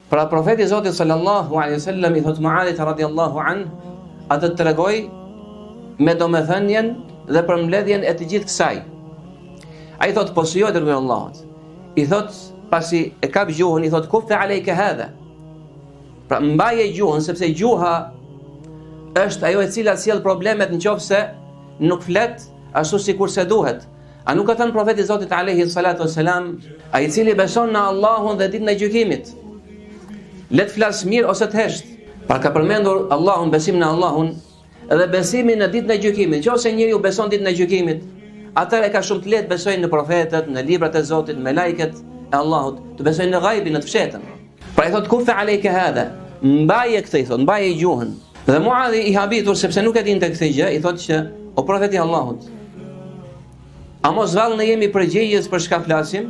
Pra profeti i Zotit sallallahu alaihi wasallam i thotë Muadhit radiallahu an, a të tregoj me domethënien dhe përmbledhjen e të gjithë kësaj. Ai thotë po si jo i dërguar i Allahut. I thotë pasi e kap gjuhën i thotë kuffe alejke hadha. Pra mbaje gjuhën sepse gjuha është ajo e cila sjell problemet në qoftë se nuk flet ashtu sikurse duhet. A nuk ka thënë profeti i Zotit alayhi salatu wasalam, ai i cili beson në Allahun dhe ditën e gjykimit, le të flasë mirë ose të hesht. Pra ka përmendur Allahun, besim në Allahun dhe besimin në ditën e gjykimit. Nëse njeriu beson ditën e gjykimit, atëherë e ka shumë të lehtë besojë në profetët, në librat e Zotit, në melaiket e Allahut, të besojë në gajbin, në të fshehtën. Pra i thot kufe alejke hadha, mbaje këtë i thot, mbaje gjuhën. Dhe Muadhi i habitur sepse nuk e dinte këtë gjë, i thot që o profeti i Allahut, a mos vallë ne jemi përgjegjës për çka flasim?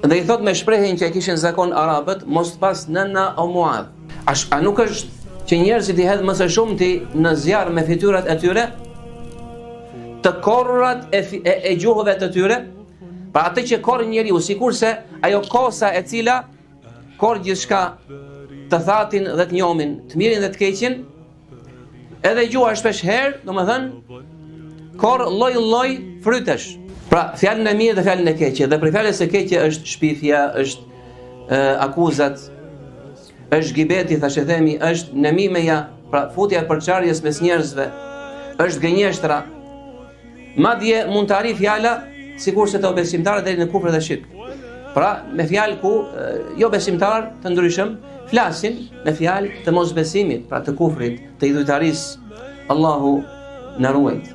Dhe i thot me shprehjen që e kishin zakon arabët, mos të pastë nëna o Muadh. A, a nuk është që njerëzit i hedh më së shumti në zjarr me fytyrat e tyre, të korrurat e, e, e gjuhëve të tyre, Pra atë që korr njeriu, sikurse ajo kosa e cila korr gjithçka të thatin dhe të njomin, të mirin dhe të keqin, edhe gjuha shpesh herë, domethënë, korr lloj-lloj frytesh. Pra, fjalën e mirë dhe fjalën e keqe, dhe prej fjalës së keqe është shpifja, është e, akuzat, është gibeti, thashethemi, është nemimeja, pra futja e përçarjes mes njerëzve, është gënjeshtra, Madje mund të arrijë fjala sikurse te jobesimtarët deri në kufër dhe shirk. Pra, me fjalë ku jobesimtarë të ndryshëm flasin me fjalë të mosbesimit, pra të kufrit, të idhujtarisë. Allahu na ruajt.